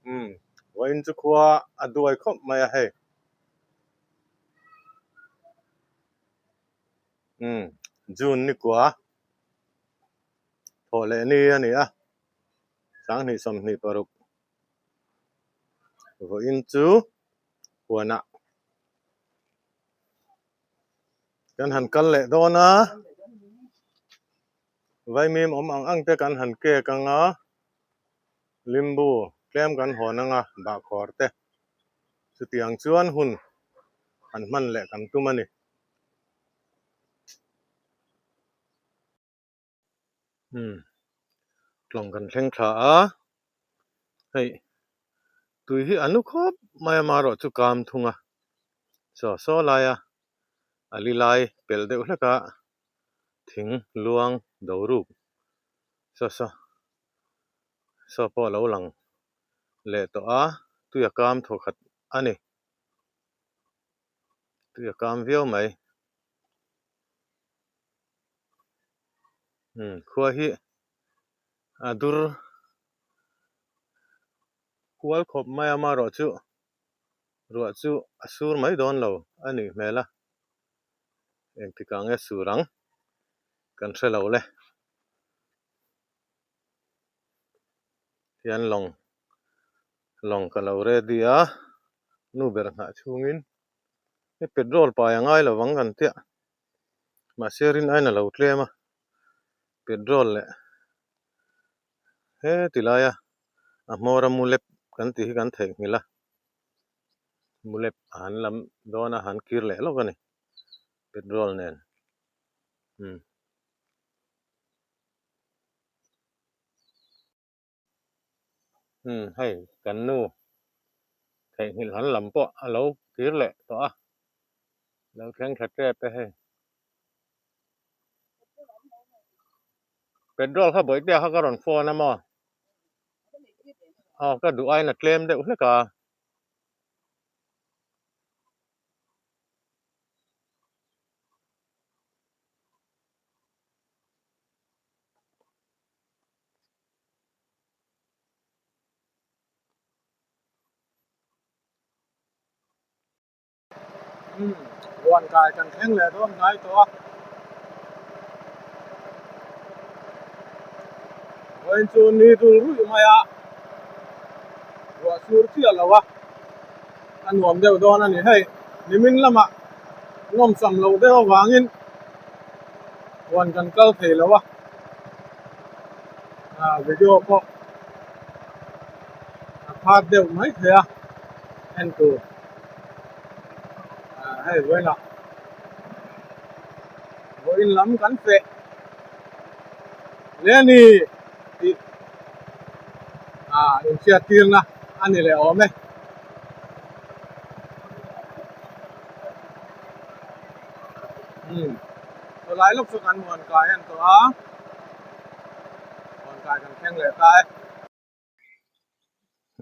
Umm vawiin chu khua a duai khawp mai a hei. Umm June ni kua thawh leh ni a ni a 2026 vawiin chu huanah kan han kal leh dawn a vaimim awm ang ang te kan han kek ang a. Limbu tlem kan hawn anga bahkhawr te chutiang chuan hun han hman leh kan tum a ni. Umm tlawng kan thleng thla a, hei tui hi a nu khawp mai a marawh chu kam thung a, saw saw laia a li lai pelh deuh hlek a thing luang do ruk saw saw. Saw pawh a lo lang leh tawh a, tui a kam thaw khat a ni. Tui a kam viau mai. Umm khua hi a dur kual khawp mai a amaherawhchu ruah chu a sur mai dawn lo a nih hmel a, engtikah nge sur ang kan hre lo le. Hian lawng lawng ka lo ready a nu ber nghah chhungin he petrol pai a ngai lovang kan tia mahse rin aiin a lo tlem a petrol leh he ti laia a hmawr a mulep kan tih hi kan theihnghilh a mulep a han lam dawn a han kir leh lawk a ni petrol nen umm. Umm hei kan nu theihnghilh han lam pawh a lo kir leh tawh a, lo thleng tha tep e hei. Petrol kha bawihtea kha ka rawn phone a maw? Aw ka duh aiin a tlem deuh hlek a. Umm huan kai kan thleng leh dawn hnai tawh a vawiin chu ni dul ruih mai a ruah sur chiah lo a a nuam deuh dawn a ni hei nimin lamah nawmsam loh deuh avangin huan kan kal thei lo a ah video pawh a phak deuh mai thei a en tur ah hei vawiinah vawiin lam kan feh hle a ni tih ah inhriat tirna a ni leh awm e. Umm chulai lawk chu kan huan kai a ni tawh a huan kai kan thleng leh ta e.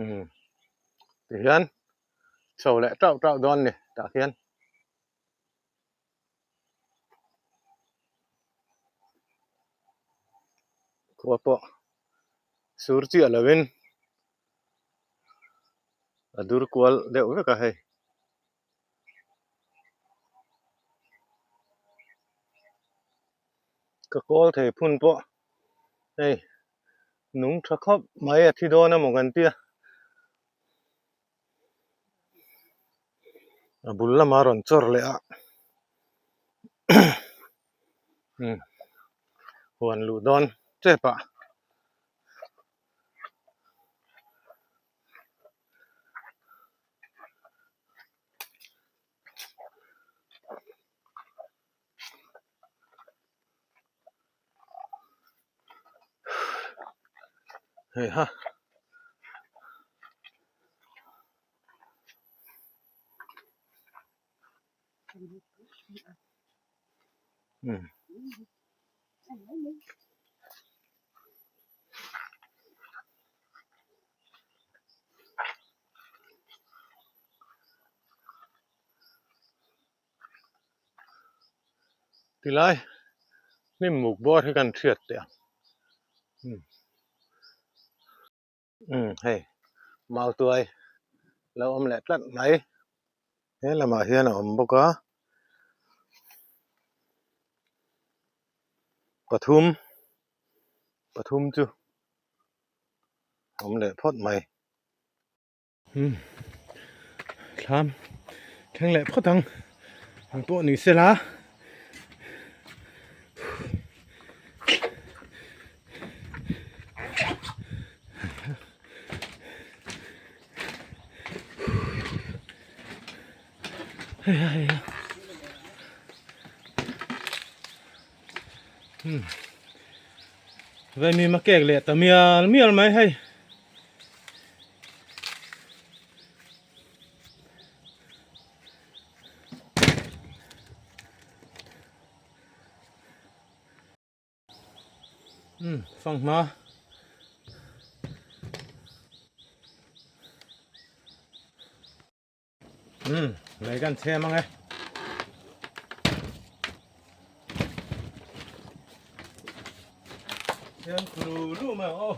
Umm tihian chho leh tauh tauh dawn ni tah khian. Khua pawh sur chiah lovin a dur kual deuh vek a hei. Ka kawl thei phun pawh hei nung tha khawp mai a thi dawn emaw kan tia a bul lamah a rawn chawr leh a huan luh dawn tep ah. Hei ha. Hmm. Tilai hnim muk bawr hi kan hriat teh ang. Umm hei Mautuai lo awm leh tlat mai. He lamah hian a awm bawk a. Pathum pathum chu awm leh phawt mai. Umm thlam thleng leh phawt ang ang pawh ni sela. Vemi ma kek leh ta mial mial mai hei. Umm fanghma. Umm lei kan chhem ang e. Hian khulu lu mai ang aw.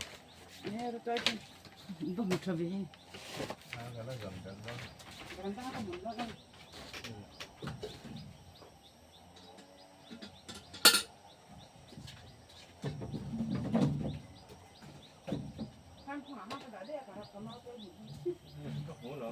Ka hmu lo.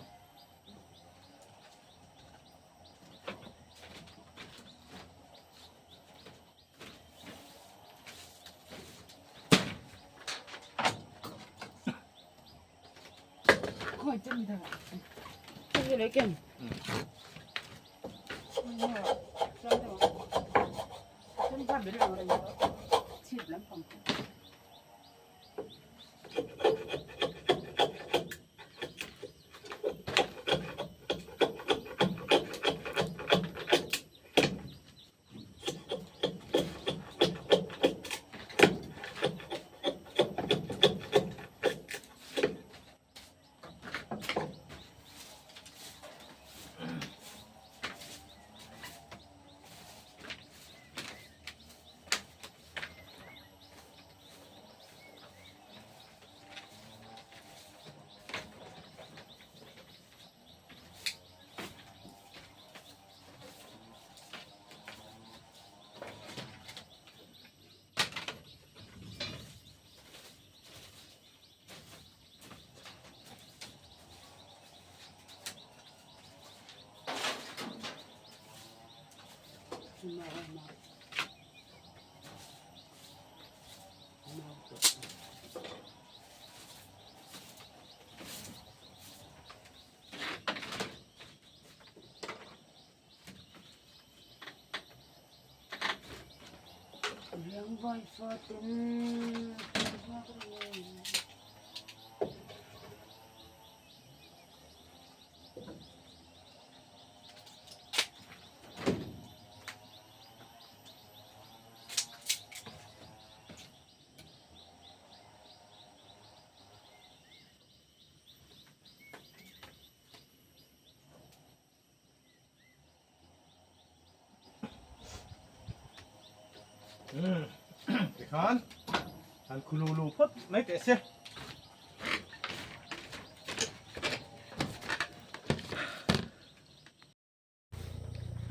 Tikhan han khulu lu phawt mai teh se.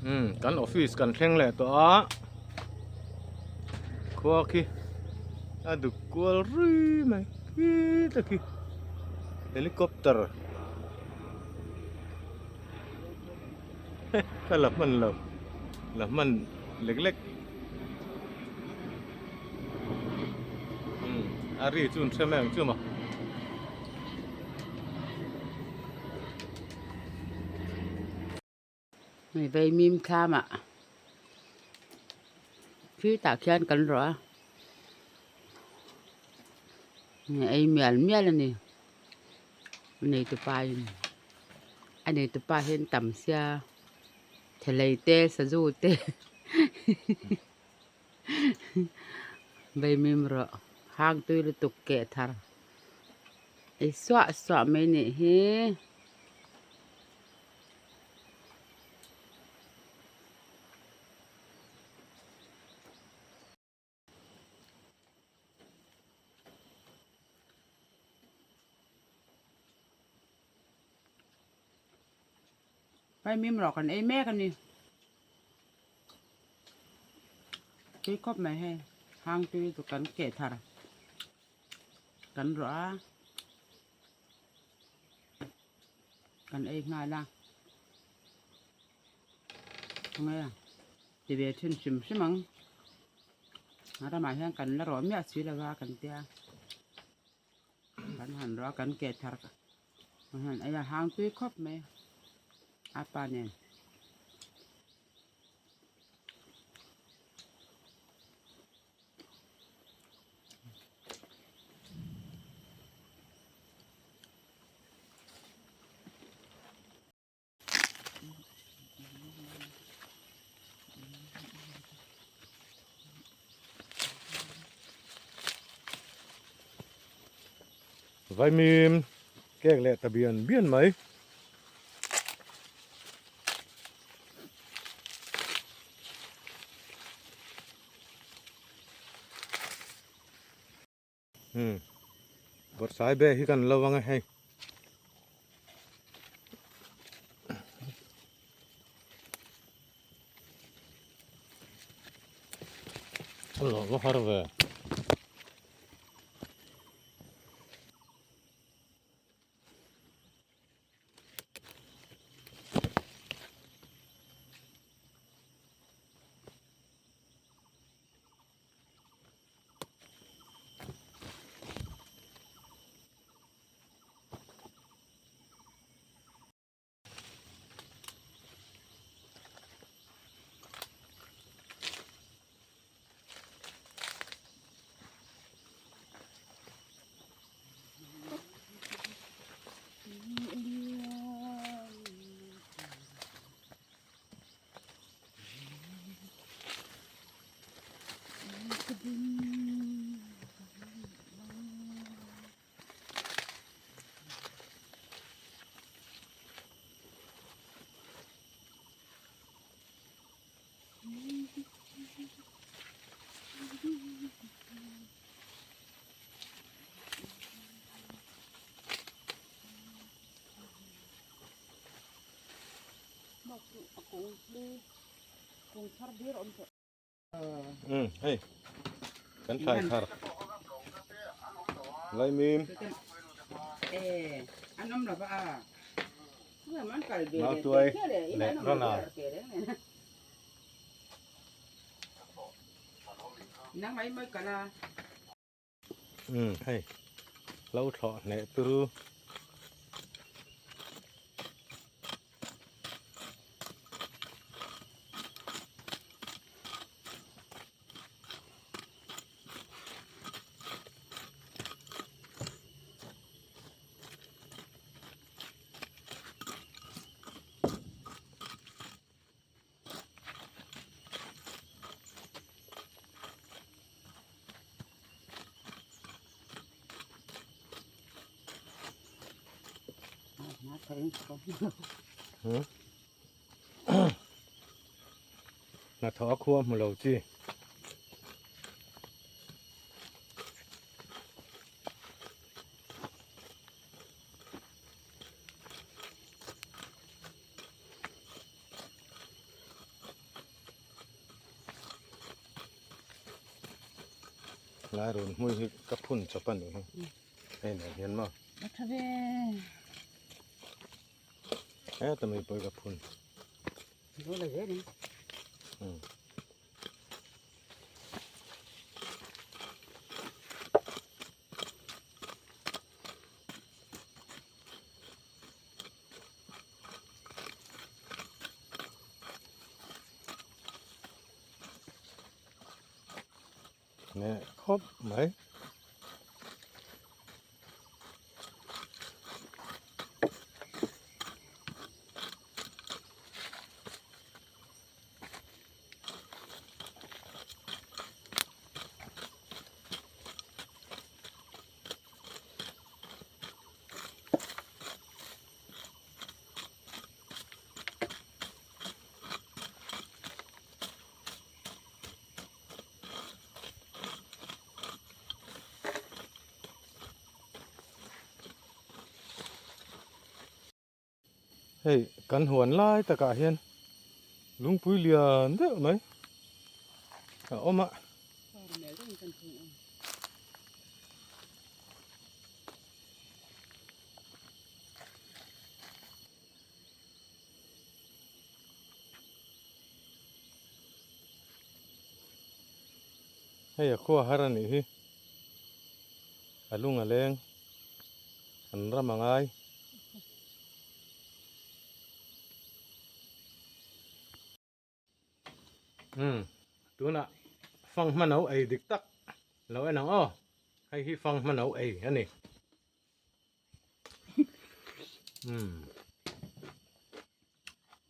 Umm kan office kan thleng leh tawh a khua khi a duk kual rui mai khita khi helicopter ka la hman lo la hman lek lek umm a ri chu an hre mai ang chu maw. Hei vaimim thlamah khitah khian kan rawh a ei mial mial a ni a neitupa in a neitupa hian tam sia thelei te sazu te vaimim rawh hang tui lutuk keh thar ei suah suah mai nih hi. Vaimim rawh kan ei mek a ni. Tui khawp mai hei hang tui chu kan keh thar kan rawh a kan ei nghal a khawnge ti ve thin hrim hrim ang a ramah hian kan la rawh miah si lova kan tia kan han rawh a kan keh thar kan han ei a hang tui khawp mai a pa nen. Vaimim kek leh ta bian bian mai. Hmm. Bawrhsai be hi kan lo ang e hei. Lo va har ve. Um hei kan thlai thar Laimim Mautuai leh Rana. Um hei lo thlawh hneh turu. Hnathawh a khua hmu lo chi. Lai run hmui hi ka phun chawp a nih hi hei nen hian maw. A tha ve. Heta mai pawh hi ka phun. Zo la zel in. Um. Nè khawp mai. Hei kan huan lai takah hian lungpui lian deuh mai a awm a. Hei a khua har a nih hi a lung a leng an ram a ngai. Umm tunah fanghma no ei dik tak lo en ang aw hei hi fanghma no ei a ni umm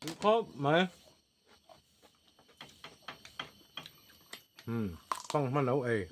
tui khawp mai umm fanghma no ei.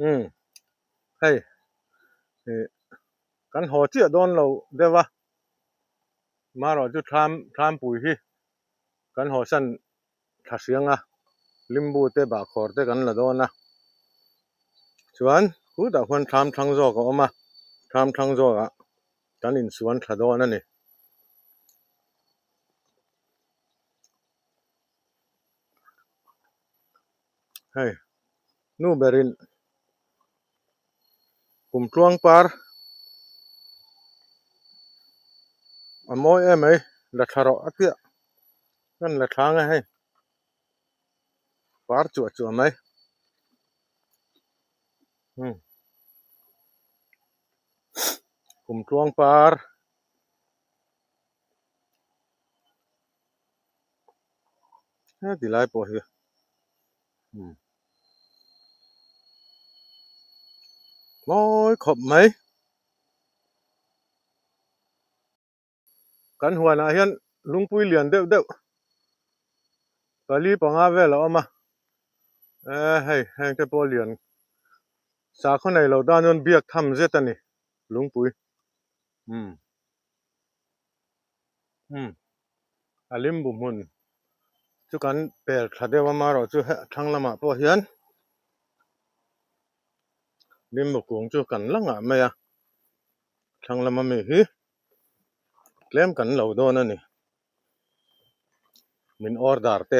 Umm hei ih kan haw chiah dawn lo deuh a marawh chu thlam thlampui hi kan haw san thla hriang a limbu te bahkhawr te kan la dawn a chuan khutah khuan thlam thlang zawk a awm a thlam thlang zawkah kan insuan thla dawn a ni. Hei nu berin kum tluang par a mawi em mai la thla rawh a piah chuan la thla ang e hei par chuah chuah mai umm kum tluang par. Heti lai pawh hi umm mawi khawp mai kan huanah hian lungpui lian deuh deuh pali panga vel a awm a eh hei heng te pawh lian sakhaw nei lo tan chuan biak tham zet a ni lungpui umm. Umm a limbu hmun chu kan pel tha deuh a marawh chu thlang lamah pawh hian limbu kung chu kan la ngah mai a thlang lama mi hi tlem kan lo dawn a ni min order te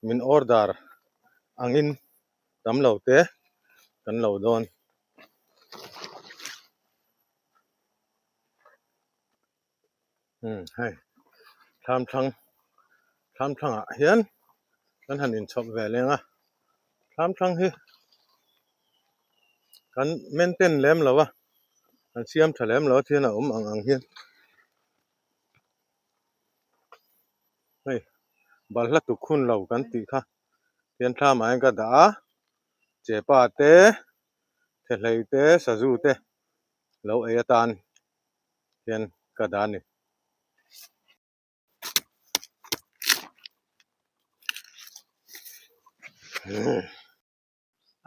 min order angin tam lo te kan lo dawn. Umm hei thlam thlang thlam thlangah hian kan han inchhawp ve leng a thlam thlang hi kan maintain lem lo a kan siam tha lem lo a thian a awm ang ang hian hei balhla tuk hun lo kan tih kha tian thlamah hian ka dah a chepa te thehlei te sazu te lo ei atan hian ka dah a ni.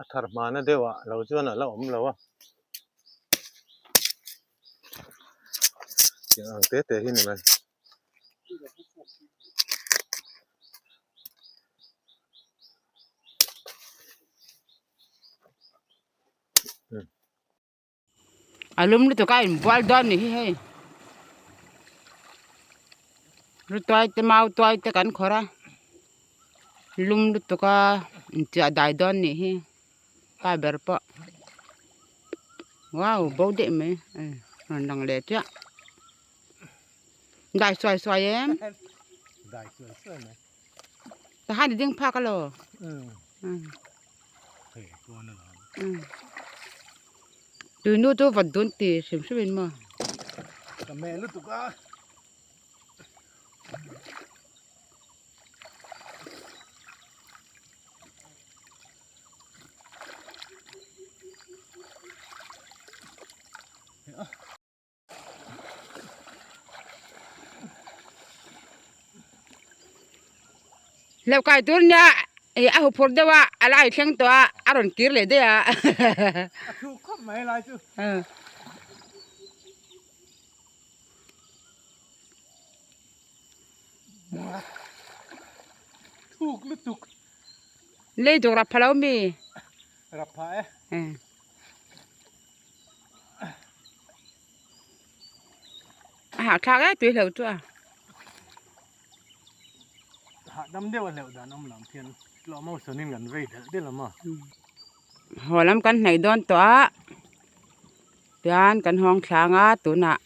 A thar hmana deuh ah lo chuan a la awm lo a. Tiang ang te te hi ni mai. A lum lutuk a inbual dawn ni hi hei lu tuai te mau tuai te kan khawrh a lum lutuk a inchiah dai dawn nih hi pa ber pawh wow bo daih mai rawn lang leh chiah. Dai suai suai em? Dai suai suai mai. Tahan i ding phak alo. Mm. Mm. Hei tuan a lam. Mm. Tuinu chu vat dun ti hrim hrim in maw. Ka me lutuk a. Hleuh kai tur nia ih a huphurh deuh a a lai thleng tawh a a rawn kir leh daih a. A thu khawp mai lai chu. Thuk lutuk. Lei duk rap pha lo mi. Rap pha e. A hahthlak e tui hleuh chu a. Hahdam deuh a hleuh dan awm lam khian tlawh mo sawn in kan vei delh delh a maw. Haw lam kan hnaih dawn tawh a tian kan hawng thlang a tunah.